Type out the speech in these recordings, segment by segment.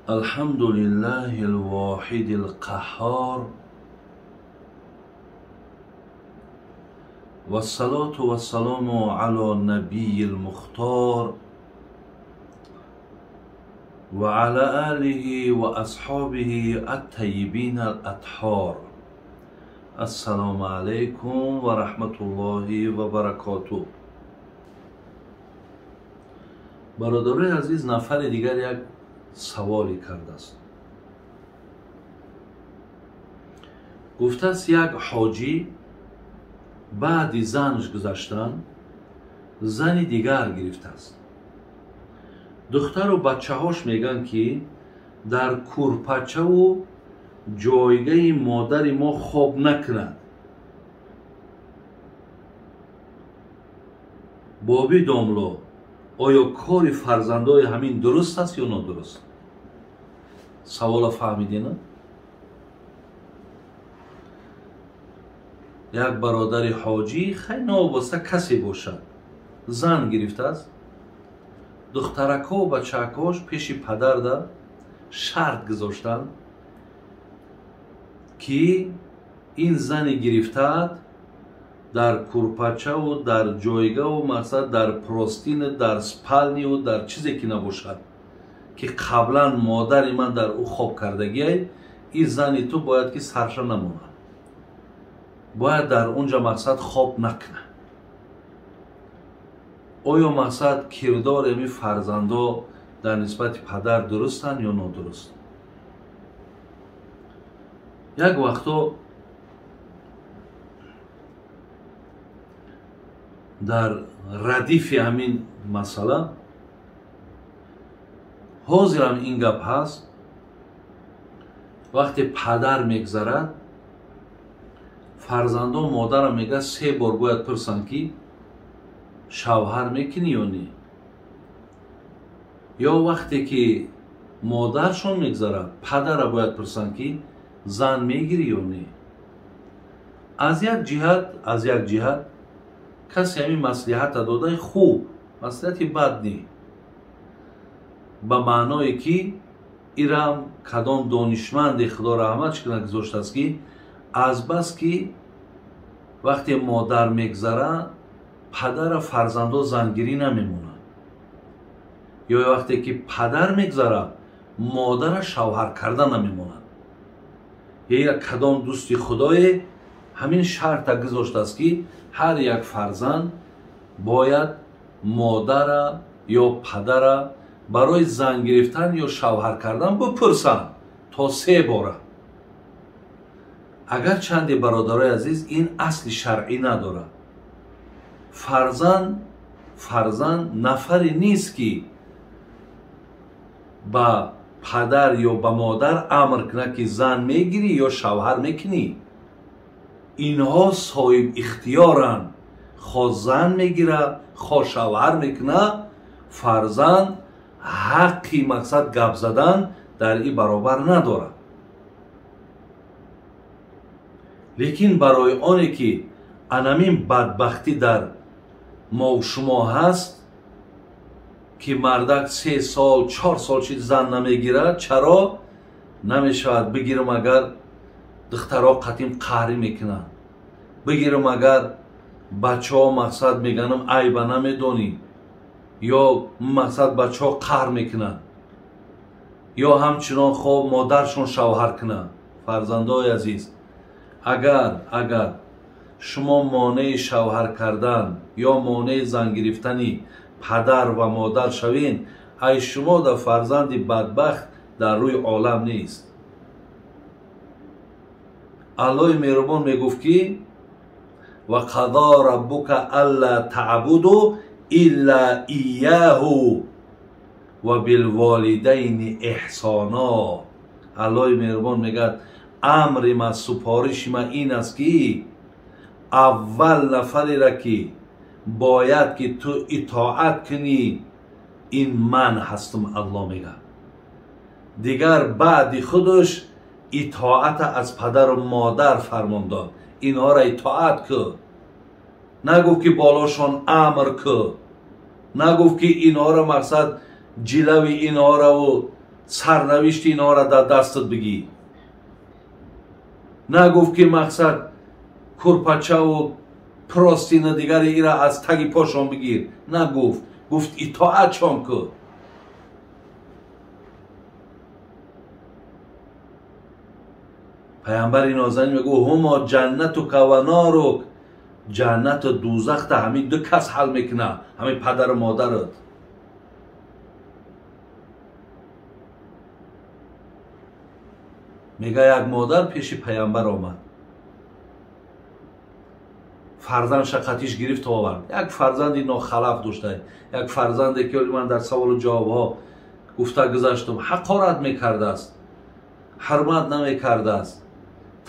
الحمد لله الواحد القهار والصلاة والسلام على نبي المختار وعلى آله وأصحابه الطيبين الأطهار. السلام عليكم ورحمة الله وبركاته. برادرای عزیز، نفر دیگر یک سوالی کرده است. گفته است یک حاجی بعد زنش گذشتن زن دیگر گرفته است. دختر و بچه هاش میگن که در کورپچه و جایگاه مادر ما خواب نکند. بابی داملا، آیا کار فرزندای همین درست است یا نادرست؟ سوالا فهمیدین؟ یک برادر حاجی خیلی نابسته کسی باشد، زن گرفته است. دخترکا و بچه‌هاش پیش پدر ده شرط گذاشتن که این زن گرفته در کورپچه و در جایگاه و مقصد در پروستین، در سپالنی و در چیزی که نباشد که قبلا مادر من در او خواب کردگی، این زنی تو باید که سرش نمونه، باید در اونجا مقصد خواب نکنه. آیا مقصد کردار امی فرزندا در نسبت پدر درستن یا نادرست؟ یک وقتا در ردیف همین مسئله حاضرم این گپ هست، وقتی پدر میگذرد فرزندان مادرم میگه سه بار باید پرسن که شوهر میکنی یا نه. یا وقتی که مادرشون میگذرد پدر باید پرسن که زن میگیری یا نه. از یک جهت کسی همین مصلحت داده خوب، مصلحت بد نی، به معنای که ایرم کدام دانشمند خدا رحمتش کنه گذاشته است که از بس که وقتی مادر میگذره پدر فرزندا زنگیری نمیمونه، یا وقتی که پدر میگذره مادر شوهر کرده نمیمونه. یا کدام دوستی خدای همین شرط گذاشته است که هر یک فرزند باید مادر یا پدر برای زن گرفتن یا شوهر کردن بپرسن تا 3 باره. اگر چندی برادرای عزیز این اصل شرعی نداره. فرزند نفری نیست که با پدر یا با مادر امر کنه که زن میگیری یا شوهر میکنی. اینها صاحب اختیارن، خواه زن میگیره خواه شوهر میکنه. فرزند حقی مقصد گپ زدن در این برابر نداره. لیکن برای آنی که انمین بدبختی در ما و شما هست که مردک 3 سال 4 سال چیز زن نمیگیره، چرا نمیشود بگیرم اگر دخترها قطیم قهری میکنن، بگیرم اگر بچه ها مقصد میگنم عیبه نمیدونی، یا مقصد بچه ها قهر میکنن، یا همچنان خواب مادرشون شوهر کنن. فرزندای عزیز، اگر شما مانع شوهر کردن یا مانع زن گرفتن پدر و مادر شوین، ای شما در فرزند بدبخت در روی عالم نیست. الله مهربان میگفت که و قضا ربک الا تعبدوا الا ایاه و بالوالدین احسانا. الله مهربان میگه امر ما، سپارش ما این است که اول نفری را که باید که تو اطاعت کنی این من هستم، الله میگه. دیگر بعد خودش اطاعت از پدر و مادر فرمان داد، اینها را اطاعت کن. نگفت که بالاشان امر کن، نگفت که اینها را مقصد جلوی اینها را و Сарнавишти инҳоро дар дастат бигӣ. Нагуфт ки мақсад курпачаву простина дигари ира аз таги пошон бигир. Нагуфт, гуфт итоатшон кун. Паямбари нозанин мегӯ ҳумо ҷаннатука ва нарук. Ҷаннату дузахта ҳамин ду кас ҳал мекуна, ҳамин падару модарат. Мега як модар пеши паямбар омад, фарзанд шақатиш гирифт овард. Як фарзанди нохалаф дошта, як фарзанде ки ман дар саволу ҷавобҳо гуфта гузаштум, ҳақорат мекардааст, ҳурмат намекардааст,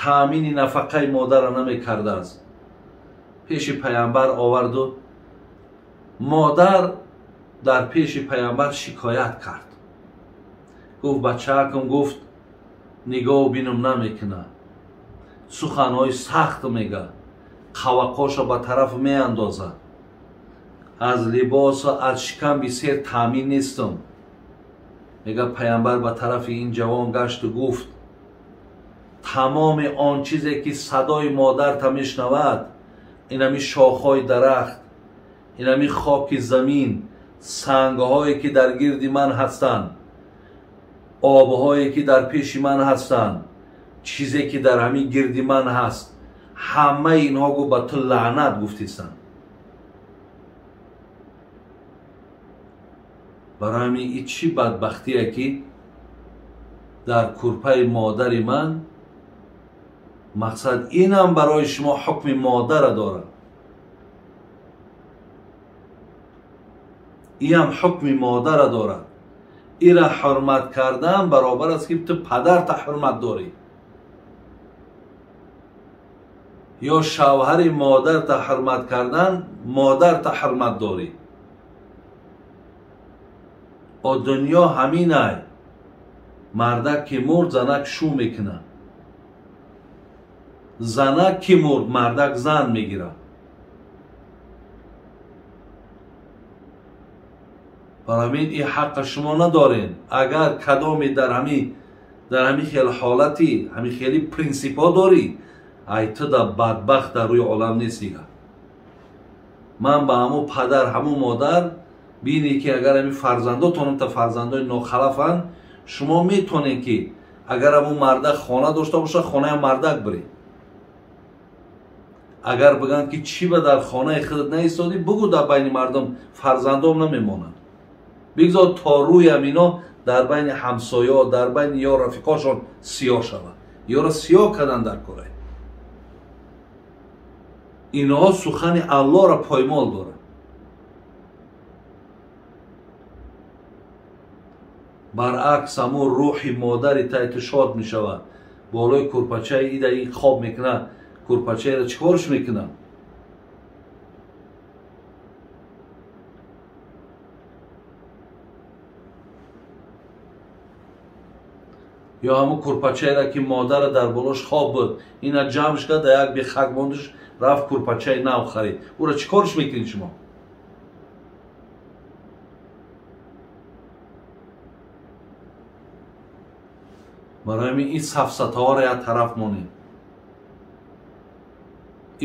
таъмини нафақаи модарро намекардааст. Пеши паямбар оварду модар дар пеши паямбар шикоят кард. Гуфт бачаакам, гуфт нигоҳу бинам намекуна, суханҳои сахт мега, қавақоша ба тараф меандозад, аз либосу аз шикам бисер таъмин нестам. Мега паямбар ба тарафи ин ҷавон гашту гуфт тамоми он чизе ки садои модарта мешнавад, инами шохҳои дарахт, инами хоки замин, сангҳое ки дар гирди ман ҳастанд, обҳое ки дар пеши ман ҳастанд, чизе ки дар ҳамин гирди ман ҳаст, ҳамаи инҳо гу ба ту лаънат гуфтистанд. Барои ҳамин и чӣ бадбахтие ки дар курпаи модари ман мақсад инам барои шумо ҳукми модара дорад, иам ҳукми модара дорад. Ира ҳурмат кардан баробар аст ки ту падарта ҳурмат дорӣ, ё шавҳари модарта ҳурмат кардан модарта ҳурмат дорӣ. О дунё ҳаминай, мардак ки мурд занак шу мекунад, занак ки мурд мардак зан мегирад. Барои ҳамин ин ҳаққа шумо надоред. Агар кадоме дар ҳамин хел ҳолати, ҳамин хели принсипҳо дорӣ, ай ту да бадбахт дар рӯи олам нест дига. Ман ба ҳамун падар, ҳамун модар бинӣ ки агар ҳамин фарзандотон та фарзандои нохалафанд, шумо метонед ки агар ҳамун мардак хона дошта бошад, хонаи мардак биред. Агар бигӯянд ки чӣ ба дар хонаи худат наистодӣ, бугӯ дар байни мардум фарзандом намемонанд. Бигзор то рӯям ино дар байни ҳамсоё, дар байни ё рафиқошон сиёҳ шавад. Ёро сиёҳ кардан дар корай. Инҳо сухани Аллоҳро поймол доранд. Баръакс ҳамун рӯҳи модари тайти шод мешавад. Болои курпачаи ида ин хоб мекунад, курпачаиро чӣ корш мекунад? Ё ҳамун курпачаеро ки модара дар болош хоб буд, ина ҷамъш кард, дар як бехак мондуш, рафт курпачаи нав харид. Ӯро чӣ корш мекунед шумо? Барои ҳамин ин сафсатаҳоро як тараф монед,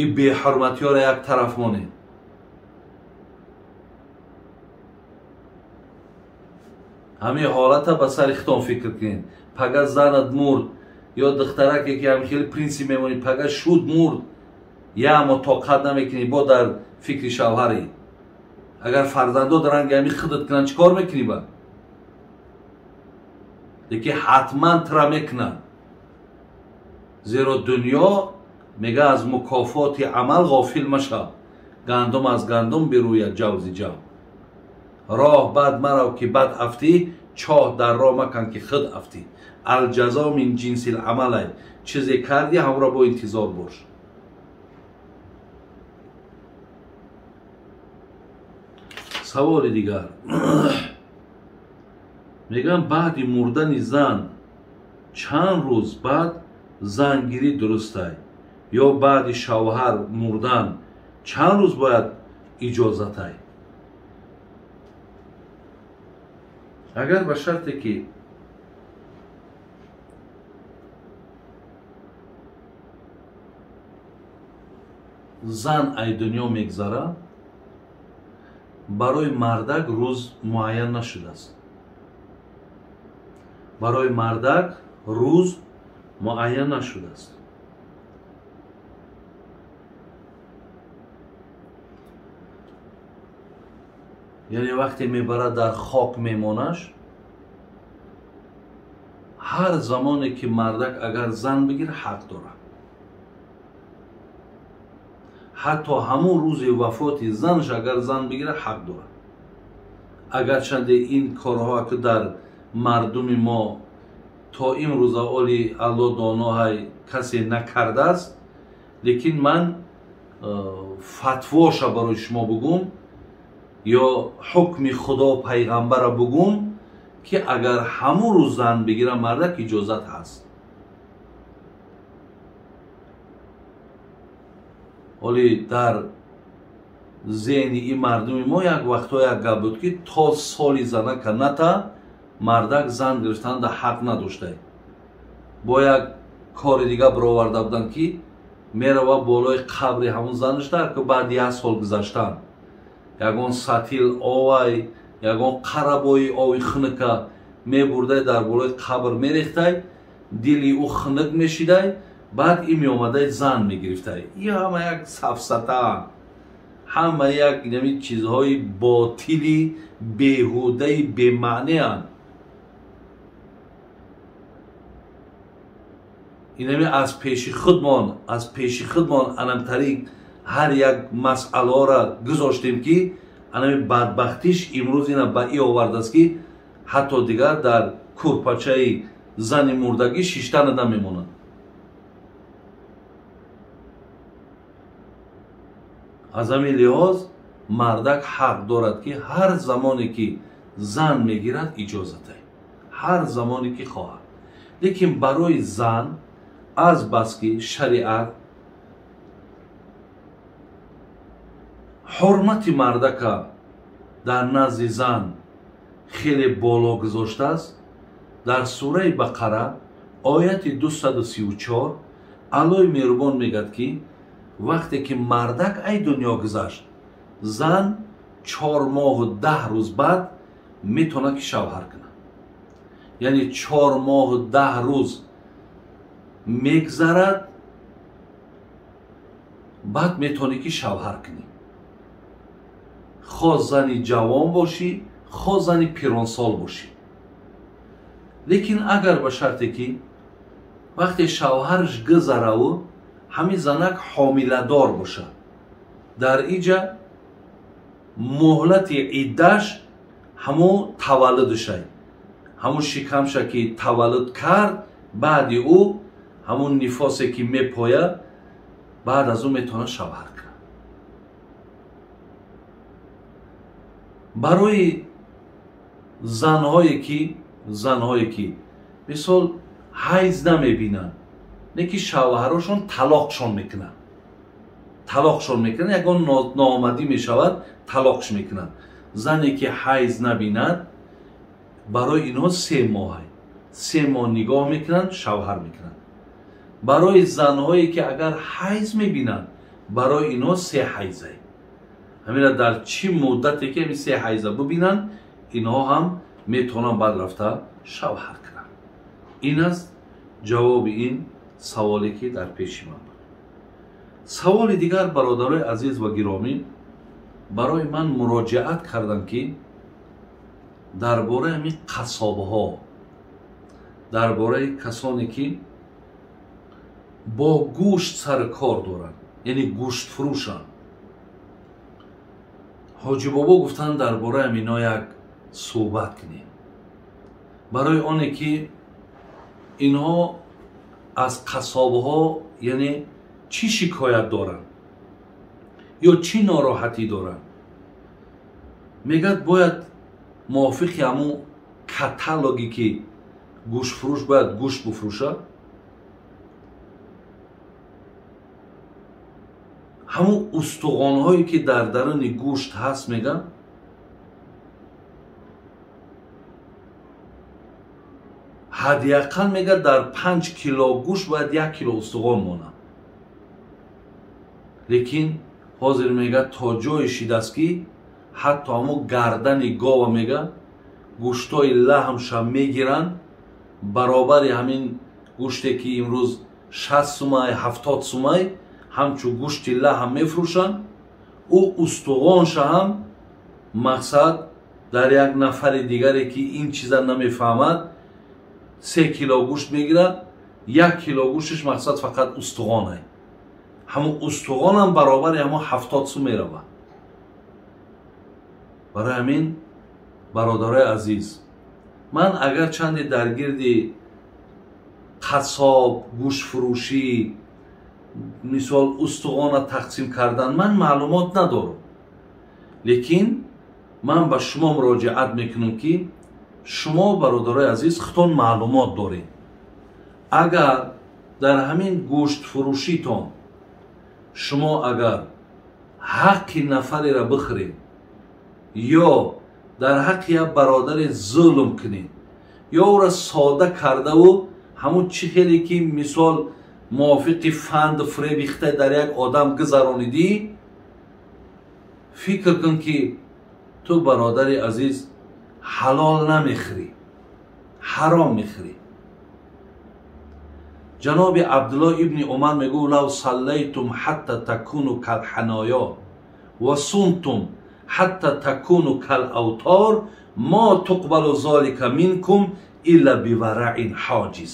ин беҳурматиҳоро як тараф монед. Ҳамин ҳолата ба сари худтон фикр кунед. Пага занат мурд ё духтараке ки ҳамин хеле принсип мемонӣ, пага шуд мурд, ямо тоқат намекунӣ, бо дар фикри шавҳарӣ. Агар фарзандо ранги ҳамин худат кунанд, чӣ кор мекунӣ ба? Лекин ҳатман тира мекунанд. Зеро дунё мега аз мукофоти амал ғофил машав. Гандум аз гандум бирӯяд ҷавзи ҷав. Роҳ бад марав ки бад афтӣ, чоҳ дар роҳ макан ки худ афтӣ. Алҷазо мин ҷинсил амалай. Чизе кардӣ ҳамро бо интизор бош. Саволи дигар. Мегӯям баъди мурдани зан чанд рӯз баъд зангирӣ дурустай? Ё баъди шавҳар мурдан чанд рӯз бояд иҷозатай? Агар ба шарте ки зан ай дунё мегзара, барои мардак рӯз муайян нашудааст. Барои мардак рӯз муайян нашудааст. Яъне вақте мебарад дар хок мемонаш, ҳар замоне ки мардак агар зан бигир ҳақ дорад. Ҳатто ҳамон рӯзи вафоти занаш агар зан бигирад ҳақ дорад. Агарчанде ин корҳо ки дар мардуми мо то имрӯза оли Алло доноҳай касе накардааст, лекин ман фатвоша барои шумо бугум ё ҳукми Худо пайғамбара бугум ки агар ҳамон рӯз зан бигира мардак иҷозат ҳаст. Оли дар зеҳни ин мардуми мо як вақтҳо як гап буд ки то соли занака ната мардак зан гирифтанда ҳақ надоштай. Бо як кори дига бароварда буданд ки мерава болои қабри ҳамон занашда ки баъди як сол гузаштан ягон сатил овай, ягон қарабои ови хунука мебурдай, дар болои қабр мерехтай, дили ӯ хунук мешидай, баъд ин меомадай зан мегирифтай. Ин ҳама як сафсата, ҳама як нами чизҳои ботили беҳудаи бемаънеанд. Инами аз пеши худмон анамтариқ ҳар як масъаларо гузоштем ки анами бадбахтиш имрӯз ина ба и овардааст ки ҳатто дигар дар курпачаи зани мурдагӣ шиштана намемонад. Аз ҳамин лиҳоз мардак ҳақ дорад ки ҳар замоне ки зан мегирад иҷозатай, ҳар замоне ки хоҳад. Лекин барои зан аз баски шариат ҳурмати мардака дар назди зан хеле боло гузоштааст. Дар сураи Бақара ояти 234 Аллоҳи меҳрубон мегӯяд ки вақте ки мардак ай дунё гузашт, зан 4 моҳу 10 рӯз баъд метавонад ки шавҳар кунад. Яъне 4 моҳу 10 рӯз мегзарад, баъд метавонӣ ки шавҳар кунӣ. Хо зани ҷавон бошӣ, хо зани пиронсол бошӣ. Лекин агар ба шарте ки вақте шавҳараш гузараву ҳамин занак ҳомиладор бошад, дар иҷа муҳлати иддаш ҳамун таваллудшай, ҳамун шикамша ки таваллуд кард, баъди ӯ ҳамун нифосе ки мепояд, баъд аз ӯ метавонад шавҳар кунад. Барои занҳое ки мисол ҳайз намебинанд, не ки шавҳарошон талоқшон мекунанд, ягон ноомадӣ мешавад, талоқш мекунанд. Зане ки ҳайз набинад, барои инҳо 3 моҳ, 3 моҳ нигоҳ мекунанд, шавҳар мекунанд. Барои занҳое ки агар ҳайз мебинанд, барои инҳо 3 ҳайза. Ҳамина дар чӣ муддате ки ҳамин 3 ҳайза бибинанд, инҳо ҳам метавонанд баъд рафта шавҳар кунанд. Ин аст ҷавоби ин саволе ки дар пеши ман буд. Саволи дигар, бародарои азиз ва гиромӣ, барои ман муроҷиат карданд ки дар бораи ҳамин қассобҳо, дар бораи касоне ки бо гӯшт сари кор доранд, яъне гӯштфурӯшанд. Ҳоҷибобо гуфтанд дар бораи ҳамино як суҳбат кунем, барои оне ки инҳо аз қассобҳо яъне чӣ шикоят доранд ё чӣ нороҳатӣ доранд. Мегӯяд бояд мувофиқи ҳамун каталоге ки гӯштфурӯш бояд гӯшт бифурӯшад, ҳамун устуғонҳое ки дар даруни гӯшт ҳаст, мегӯяд ҳадди ақал мегӯяд дар 5 кило гӯшт бояд 1 кило устуғон монад. Лекин ҳозир мега то ҷое шидаст, ки ҳатто ҳамо гардани гова мега гӯштҳои лаҳмша мегиранд, баробари ҳамин гӯште ки имрӯз 60 сумай, 70 сумай, ҳамчу гӯшти лаҳм мефурӯшанд. Ӯ устуғонша ҳам мақсад дар як нафари дигаре, ки ин чиза намефаҳмад, 3 кило гӯшт мегирад, 1 кило гӯшташ мақсад фақат устуғонай. Ҳамун устуғонам баробари ҳамун 70 сум меравад. Барои ҳамин, бародарои азиз, ман агар чанде дар гирди қассоб, гӯштфурӯшӣ, мисол устуғона тақсим кардан ман маълумот надорам, лекин ман ба шумо муроҷиат мекунам, ки шумо, бародарои азиз, худтон маълумот доред. Агар дар ҳамин гӯштфурӯшитон шумо агар ҳаққи нафареро бихӯред ё дар ҳаққи як бародаре зулм кунед ё ӯро сода кардаву ҳамун чӣ хеле ки мисол мувофиқи фанду фреби хитай дар як одам гузаронидӣ, фикр кун, ки ту, бародари азиз, ҳалол намехӯрӣ, ҳаром мехӯрӣ. Ҷаноби Абдулло ибни Умар мегӯ: «Лав саллайтум ҳатта такуну калҳаноё ва сумтум ҳатта такуну калавтор мо туқбалу золика минкум илла бивараин ҳоҷиз».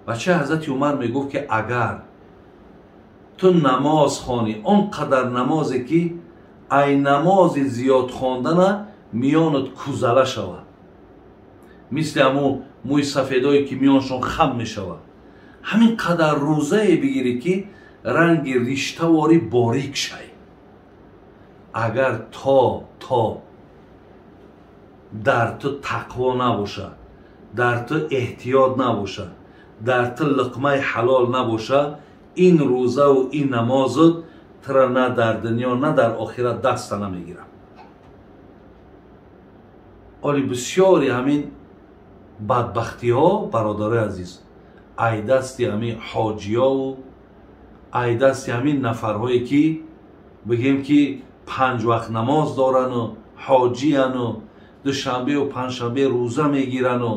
Бачаи ҳазрати Умар мегуфт, ки агар ту намоз хонӣ, он қадар намозе ки ай намози зиёд хондана миёнат кузала шавад, мисли ҳамун мӯи сафедое ки миёншон хам мешавад, ҳамин қадар рӯзае бигирӣ, ки ранги риштаворӣ борик шай, агар то дар ту тақво набошад, дар ту эҳтиёт набошад, дар ту луқмаи ҳалол набошад, ин рӯзаву ин намозут тура на дар дунё, на дар охират даста намегирам. Оли бисёри ҳамин бадбахтиҳо, бародарои азиз, ай дасти ҳамин ҳоҷиёву ай дасти ҳамин нафарҳое, ки бигем, ки 5 вақт намоз дорану ҳоҷияну душанбеу панҷшанбе рӯза мегирану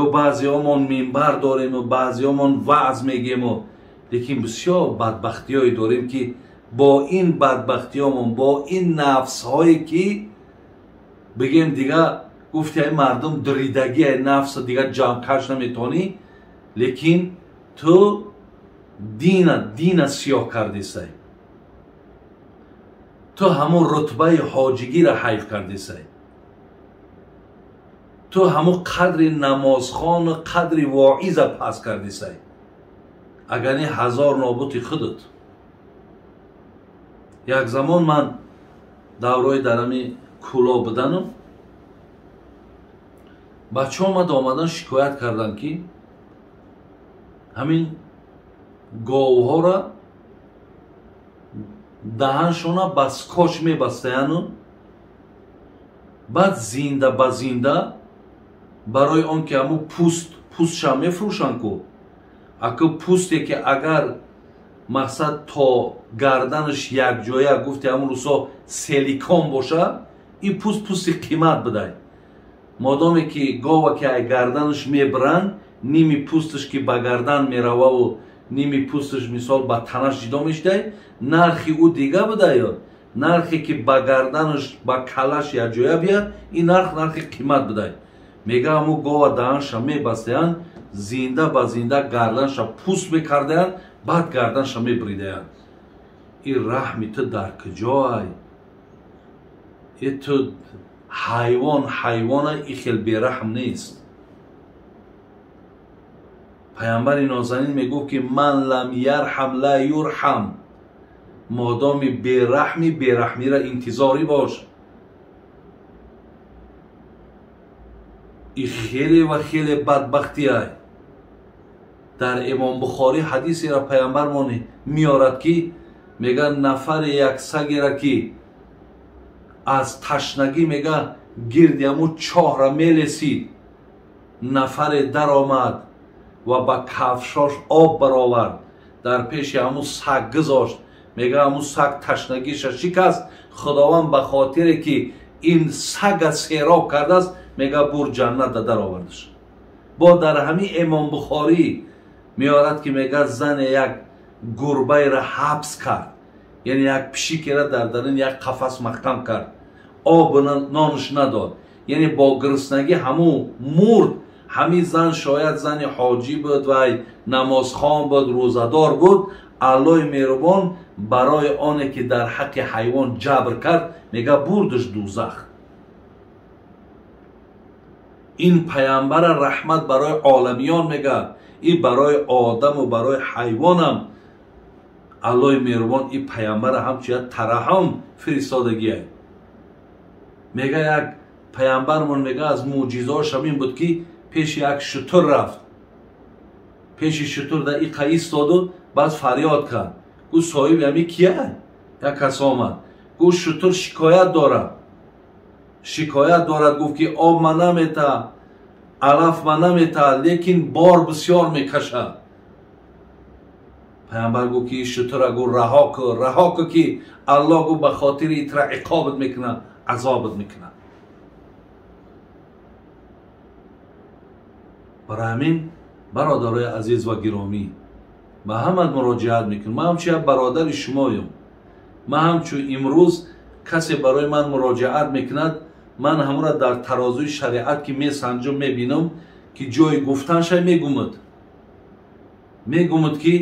ё баъзеҳомон минбар дорему баъзеҳомон ваъз мегему, лекин бисёр бадбахтиҳое дорем, ки бо ин бадбахтиҳомон, бо ин нафсҳое ки бигем, дига гуфти ай мардум дуридагӣ, ай нафса дига ҷамъкаш наметавонӣ, лекин ту дина сиёҳ кардесай, ту ҳамун рутбаи ҳоҷигиро ҳайф кардесай, ту ҳамун қадри намозхону қадри воиза пас кардесай. Агар не, ҳазор нобути худат. Як замон ман даврои дар ҳами кӯло буданам, бача омад, омадан шикоят карданд, ки ҳамин говҳоро даҳаншона ба скотч мебастаяну баъд зинда ба зинда, барои он ки ҳамун пӯстша мефурӯшанд ку, аку пӯсте ки агар мақсад то гарданаш якҷоя, гуфти ҳамун рӯзҳо, целиком боша, ин пӯст пӯсти қимат будай. Модоме ки гова ки ай гарданаш мебиранд, ними пӯсташ ки ба гардан мерававу ними пӯсташ мисол ба танаш ҷидо мешудай, нархи ӯ дига будаю, нархе ки ба гарданаш, ба калаш якҷоя бияд, ин нарх нархи қимат будай. Мега, ҳамун гова даҳанша мебастаянд, зинда ба зинда гарданша пӯст мекардаянд, баъд гарданша мебиридаянд. Ин раҳми ту дар куҷоай? Э, ту ҳайвон, ҳайвона и хел бераҳм нест. Паямбари нозанин мегуфт, ки ман лам ярҳам ла юрҳам. Модоми бераҳми, бераҳмира интизорӣ бош. И хеле ва хеле бадбахтиай. Дар Имом Бухорӣ ҳадисеро паямбармон меорад, ки мега, нафаре як сагера ки аз ташнагӣ, мега, гирди ҳамун чоҳра мелесид, нафаре даромад ва ба кафшош об баровард, дар пеши ҳамун саг гузошт. Мега ҳамун саг ташнагиша шикаст. Худованд ба хотире ки ин сага сероб кардааст, мега бур ҷаннат да даровардаш. Бо дар ҳамин Имом Бухорӣ меорад ки мега зане як гурбаеро ҳабс кард, яъне як пишикеро дар дарун як қафас маҳкам кард, об нонаш надод, яъне бо гуруснагӣ ҳамун мурд. Ҳамин зан шояд зани ҳоҷӣ буд вай намозхон буд, рӯзадор буд. Аллоҳи меҳрубон барои оне ки дар ҳаққи ҳайвон ҷабр кард, мега бурдаш дӯзах. Ин паямбара раҳмат барои оламиён мега, ин барои одаму барои ҳайвонам. Аллоҳи меҳрубон ин паямбара ҳамчун як тараҳум фиристодагие. Мега як паямбармон мега аз мӯъҷизаош ҳамин буд ки пеши як шутур рафт, пеши шутур да иқа истоду баъд фарёд кард. Гуфт соҳиби ҳами кия? Як кас омад. Гуфт шутур шикоят дорад, шикоят дорад. Гуфт ки об ма намета, алаф ма намета, лекин бор бисёр мекашад. Паямбар гуфт ки шутура гуфт раҳо кун, раҳо кун ки Аллоҳ гуфт ба хотири итра иқобат мекунад, азобат мекунад. Барои ҳамин бародарои азиз ва гиромӣ, ба ҳамат муроҷиат мекунам. Ман ҳамчун як бародари шумоем. Ман ҳамчун имрӯз касе барои ман муроҷиат мекунад, ман ҳамонро дар тарозуи шариат ки месанҷум, мебинам ки ҷои гуфтанша мегумад. Мегумад ки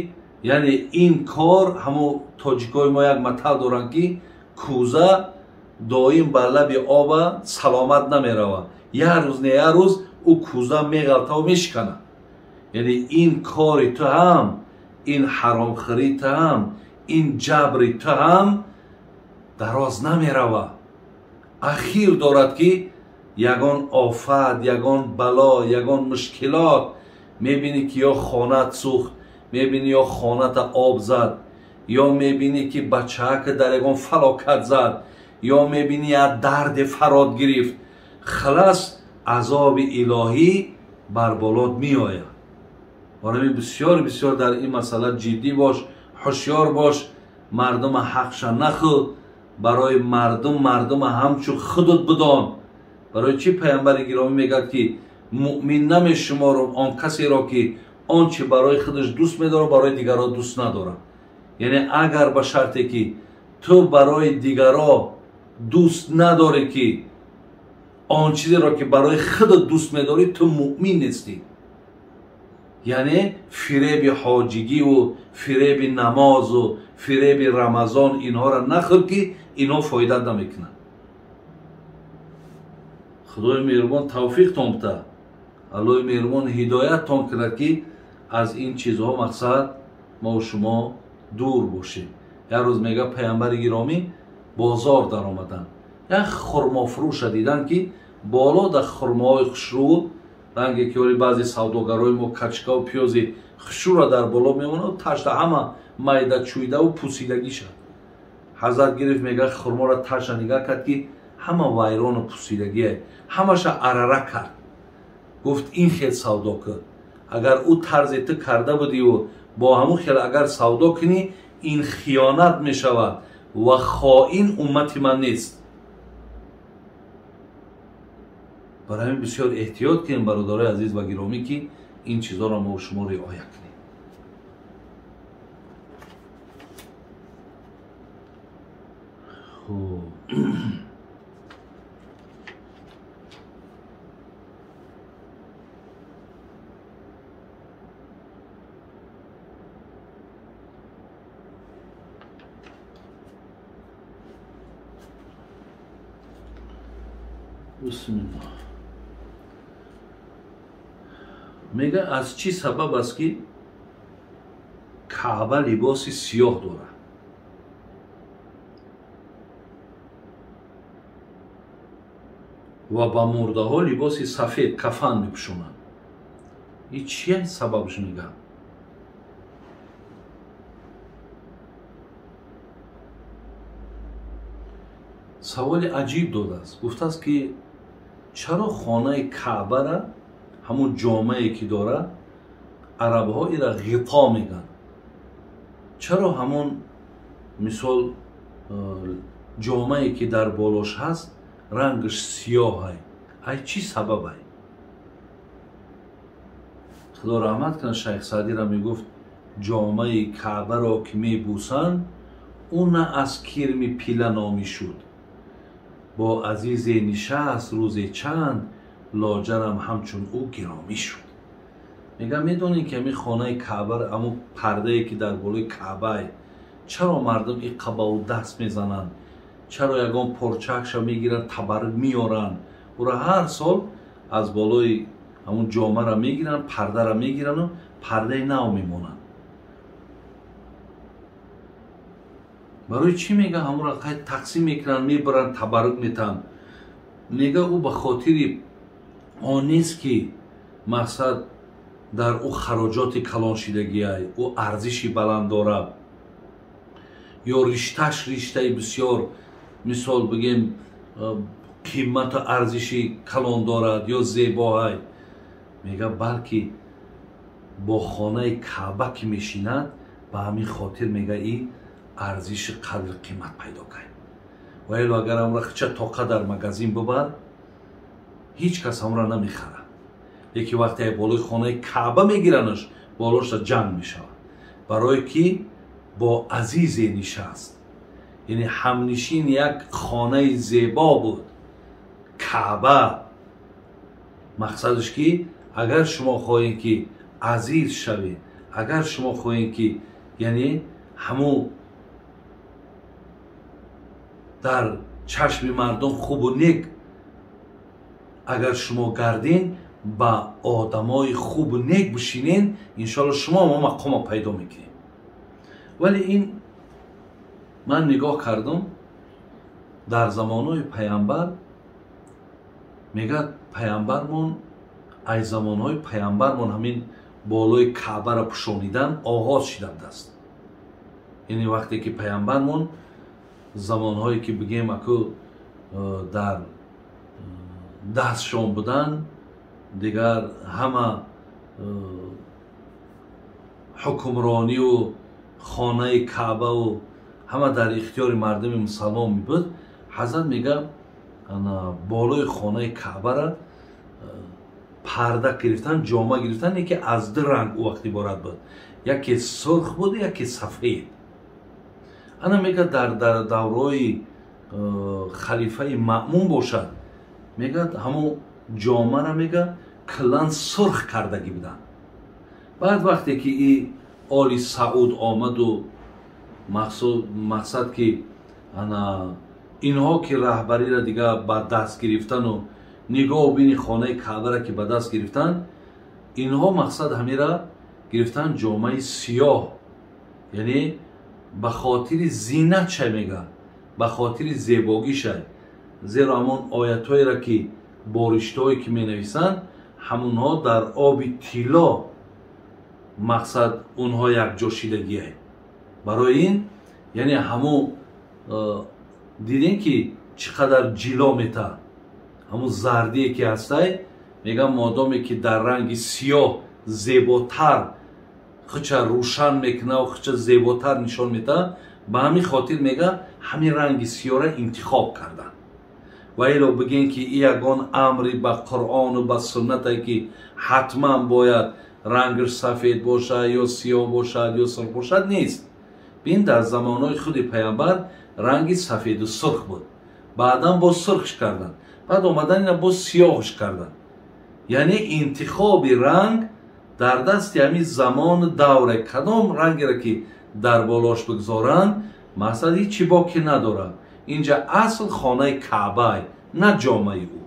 яъне ин кор, ҳамон тоҷикои мо як матал доранд ки кӯза доим бар лаби оба саломат намеравад. Як рӯз не як рӯз ӯ кӯза меғалтаву мешиканад. Яъне ин кори ту ҳам, ин ҳаромхӯрии ту ҳам, ин ҷабри ту ҳам дароз намеравад. Ахир дорад ки ягон офат, ягон бало, ягон мушкилот мебинӣ ки ё хонаат сӯхт, мебинӣ ё хоната об зад, ё мебинӣ ки бачаак дар ягон фалокат зад, ё мебинӣ як дарде фарод гирифт. Халас азоби илоҳӣ бар болот меояд. Барои бисёр бисёр дар ин масъала ҷиддӣ бош, ҳушёр бош, мардума ҳақша нахӯр, барои мардум мардума ҳамчун худут бидон. Барои чӣ паямбари гиромӣ мегӯяд ки муъмин намешуморам он касеро ки он чи барои худаш дӯст медорад, барои дигарро дӯст надорад. Яъне агар ба шарте ки ту барои дигарро дӯст надорӣ, ки он чизеро ки барои худат дӯст медорӣ, ту муъмин нестӣ. Яъне фиреби ҳоҷигиву фиреби намозу фиреби рамазон инҳоро нахӯр ки инҳо фоида намекунанд. Худои меҳрубон тавфиқтон битад, Аллоҳи меҳрубон ҳидояттон кунад ки аз ин чизҳо мақсад мо шумо дур бошем. Як рӯз мега паямбари гиромӣ бозор даромаданд, як хурмофурӯша диданд ки боло дар хурмоҳои хушрӯ, ранге ки оли баъзе савдогарои мо качкаву пиёзи хушрӯра дар боло мемонад, ташта ҳама майда чӯйдаву пусидагиша. Ҳазрат гирифт, мега хурморо таша нигаҳ кард ки ҳама вайрону пусидагие, ҳамаша арара кард. Гуфт ин хел савдо кун, агар ӯ тарзе ту карда будиву бо ҳамун хел агар савдо кунӣ, ин хиёнат мешавад ва хоин уммати ман нест. Барои ҳамин бисёр эҳтиёт кунем бародарои азиз ва гиромӣ ки ин чизҳоро мо шумо риоя кунем. Хуб, бисмиллоҳ. Мега аз чӣ сабаб аст ки Каъба либоси сиёҳ дорад? Ва ба мурдаҳо либоси сафед кафан мепӯшонанд. Ин чия сабабш мегӯям? Саволи аҷиб додааст. Гуфтааст ки чаро хонаи Каъбара ҳамун ҷомае ки дорад, арабҳо ира ғито мегӯянд? Чаро ҳамун Мисол, ҷомае ки дар болош ҳаст, рангаш сиёҳай. Ай чӣ сабабай? Худо раҳмат кунад Шайх Саъдиро, мегуфт: ҷомаи Каъбаро ки мебӯсанд, ӯ на аз кирми пила номӣ шуд. Бо азизе нишаст рӯзе чанд, лоҷарам ҳамчун ӯ гиромӣ шуд. Мегӯям, медонем ки ҳамин хонаи Каъба, ҳамун пардае ки дар болои Каъбае, чаро мардум иққа ба ӯ даст мезананд? Чаро ягон порчакша мегиранд, табаррук меоранд? Ӯро ҳар сол аз болои ҳамун ҷомаро мегиранд, пардаро мегирану пардаи нав мемонанд. Барои чӣ мега ҳамонро тақсим мекунанд, мебаранд, табаррук метаҳанд? Мега ӯ ба хотири он нест ки мақсад дар ӯ хароҷоти калон шидагиай, ӯ арзиши баланд дорад ё ришташ риштаи бисёр, мисол бигем, қимату арзиши калон дорад ё зебоай. Мега балки бо хонаи Каъба ки мешинад, ба ҳамин хотир мега и арзиши қадри қимат пайдо кард. Ва ило агар ҳамра хича тоқа дар магазин бибар, ҳеҷ кас ҳамра намехарад. Лекин вақте болои хонаи Каъба мегиранаш, болошта ҷанг мешавад, барое ки бо азизе нишаст. Яъне ҳамнишин як хонаи зебо буд, Каъба. Мақсадаш ки агар шумо хоҳед ки азиз шавед, агар шумо хоҳед ки яъне ҳамун дар чашми мардум хубу нек агар шумо гардин, ба одамои хубу нек бишинен, иншоалло шумо мо мақома пайдо мекунед. Вале ин ман нигоҳ кардам, дар замонҳои паямбар, мегӯяд паямбармон, ай замонҳои паямбармон ҳамин болои Каъбаро пӯшонидан оғоз шидааст. Яъне вақте ки паямбармон замонҳое ки бигем аку дар дастшон будан, дигар ҳама ҳукмронию хонаи Каъбаву ҳама дар ихтиёри мардуми мусалмон мебуд, ҳазрат мега болои хонаи Каъбара парда гирифтан, ҷома гирифтан, яке аз ду ранг ӯ вақт иборат буд, яке сурх буд, яке сафед. Ана мега дар даврои халифаи Маъмун бошад, мегӯяд ҳамон ҷомаро мега киллан сурх кардагӣ буданд. Баъд вақте ки и Оли Сауд омаду мақсад ки ана инҳо ки раҳбариро дига ба даст гирифтану нигоҳу бини хонаи Каъбаро ки ба даст гирифтан, инҳо мақсад ҳамира гирифтан ҷомаи сиёҳ, яъне ба хотири зинатша мега, ба хотири зебогиша. Зеро ҳамон оятҳоеро ки бориштаҳое ки менависанд, ҳамонҳо дар оби тилло мақсад онҳо якҷо шидагие. Барои ин яъне ҳамон дидем ки чӣ қадар ҷило мета, ҳамон зардие ки ҳастай, мегӯям модоме ки дар ранги сиёҳ зеботар хича рӯшан мекунаву хича зеботар нишон мета, ба ҳамин хотир мега ҳамин ранги сиёҳро интихоб карданд. Ва ило бигем ки и ягон амри ба Қуръону ба суннате ки ҳатман бояд рангаш сафед бошад ё сиёҳ бошад ё сурх бошад нест. Бин, дар замонҳои худи паямбар ранги сафеду сурх буд, баъдан боз сурхш карданд, баъд омадан ина боз сиёҳш карданд. Яъне интихоби ранг дар дасти ҳамин замону давре, кадом рангеро ки дар болош бигзоранд, мақсад ҳеҷ чӣ боке надорад. Инҷа асл хонаи Каъбай, на ҷомаи ӯ.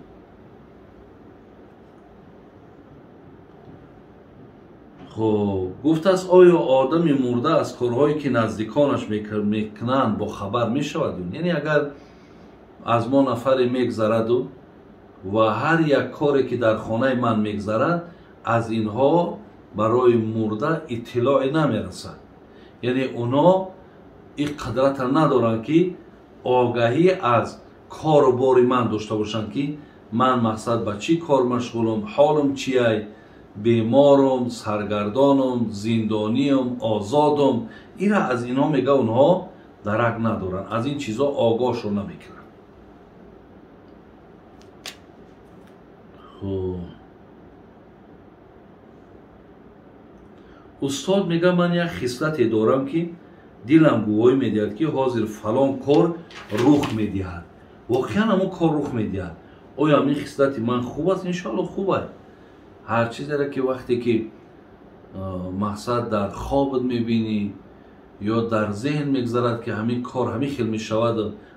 Хуб, гуфтааст оё одами мурда аз корҳое ки наздиконаш мекунанд бохабар мешавад? Яъне агар аз мо нафаре мегзараду ва ҳар як коре ки дар хонаи ман мегзарад, аз инҳо барои мурда иттилоъе намерасад. Яъне оно ин қудратро надоранд ки огаҳӣ аз кору бори ман дошта бошанд, ки ман мақсад ба чӣ кор машғулам, ҳолам чиай, беморум, саргардонум, зиндониум, озодум. Ира аз инҳо мега онҳо дарак надоранд, аз ин чизо огоҳшон намекунанд. Хуб, устод мега ман як хислате дорам ки дилам гувоҳӣ медиҳад ки ҳозир фалон кор рух медиҳад. Воқеан ҳамон кор рух медиҳад. Оё ҳамин хислати ман хуб аст? Иншоалло хуб аст. Ҳар чизеро ки вақте ки мақсад дар хобат мебинӣ ё дар зеҳн мегзарад ки ҳамин кор ҳамин хел мешавад,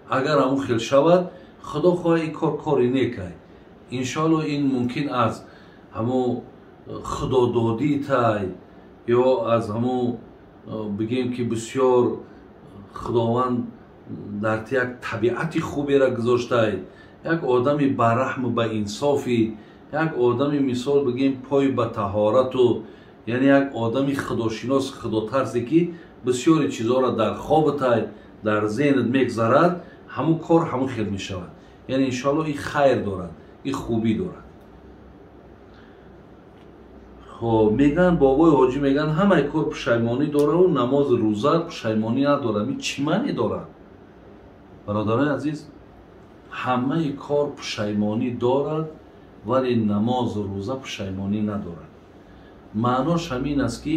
агар ҳамон хел шавад, худо хоҳад ин кор кори некай. Иншоалло ин мумкин аз ҳамон худододии тай ё аз ҳамон бигем ки бисёр худованд дар ти як табиати хуберо гузоштай, як одами бараҳму ба инсофӣ, як одами мисол бигем пой ба таҳорату, яъне як одами худошинос, худотарсе ки бисёри чизҳоро дар хобатай, дар зеҳнат мегзарад, ҳамун кор ҳамун хел мешавад. Яъне иншоалло ин хайр дорад, ин хубӣ дорад. Хоб, меган бобои ҳоҷӣ меган ҳамаи кор пушаймонӣ дораву намози рӯза пушаймонӣ надорад. Ин чӣ маъне дорад? Бародарони азиз, ҳамаи кор пушаймонӣ дорад, вале намозу рӯза пушаймонӣ надорад. Маънош ҳамин аст ки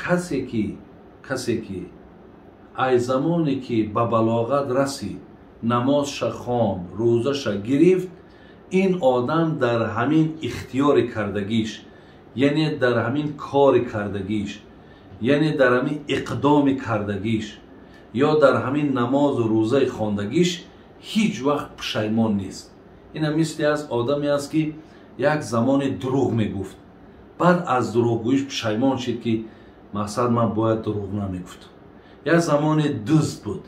касе ки ай замоне ки ба балоғат расид, намозша хонд, рӯзаша гирифт, ин одам дар ҳамин ихтиёри кардагиш, яъне дар ҳамин кори кардагиш, яъне дар ҳамин иқдоми кардагиш ё дар ҳамин намозу рӯзаи хондагиш ҳеҷ вақт пушаймон нест. Ина мисли аст одаме аст ки як замоне дурӯғ мегуфт, баъд аз дурӯғгӯиш пушаймон шид ки мақсад ман бояд дурӯғ намегуфтам. Як замоне дузд буд,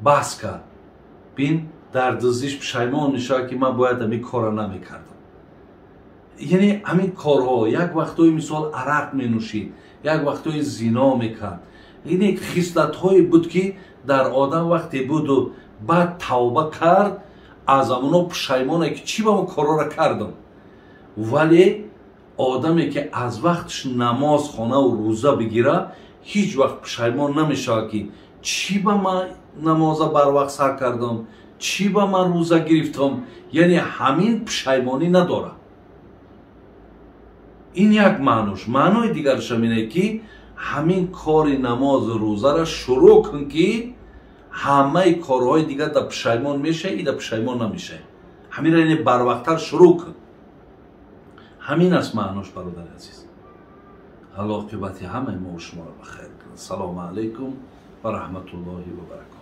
баҳс кард, бин дар дуздиш пушаймон мешавад ки ман бояд ҳамин корро намекардам. Яъне ҳамин корҳо, як вақтҳои мисол арақ менӯшид, як вақтҳои зино мекард, яъне хислатҳое буд ки дар одам вақте буду баъд тавба кард, аз ҳамоно пушаймоне ки чӣ ба он корҳоро кардам. Вале одаме ки аз вақтш намоз хонаву рӯза бигира, ҳеҷ вақт пушаймон намешавад ки чӣ ба ман намоза барвақт сар кардам, чӣ ба ман рӯза гирифтам. Яъне ҳамин пушаймонӣ надорад. Ин як маънош. Маънои дигараш ҳам ине ки ҳамин кори намозу рӯзаро шурӯъ кун ки ҳамаи корҳои дигар да пушаймон мешавӣ, и да пушаймон намешавӣ. Ҳаминро яъне барвақттар шурӯъ кун. Ҳамин аст маънош, бародари азиз. Аллоҳ оқибати ҳамаи мо шуморо ба хайр кунад. Салому алайкум ва раҳматуллоҳи ва баракотуҳ.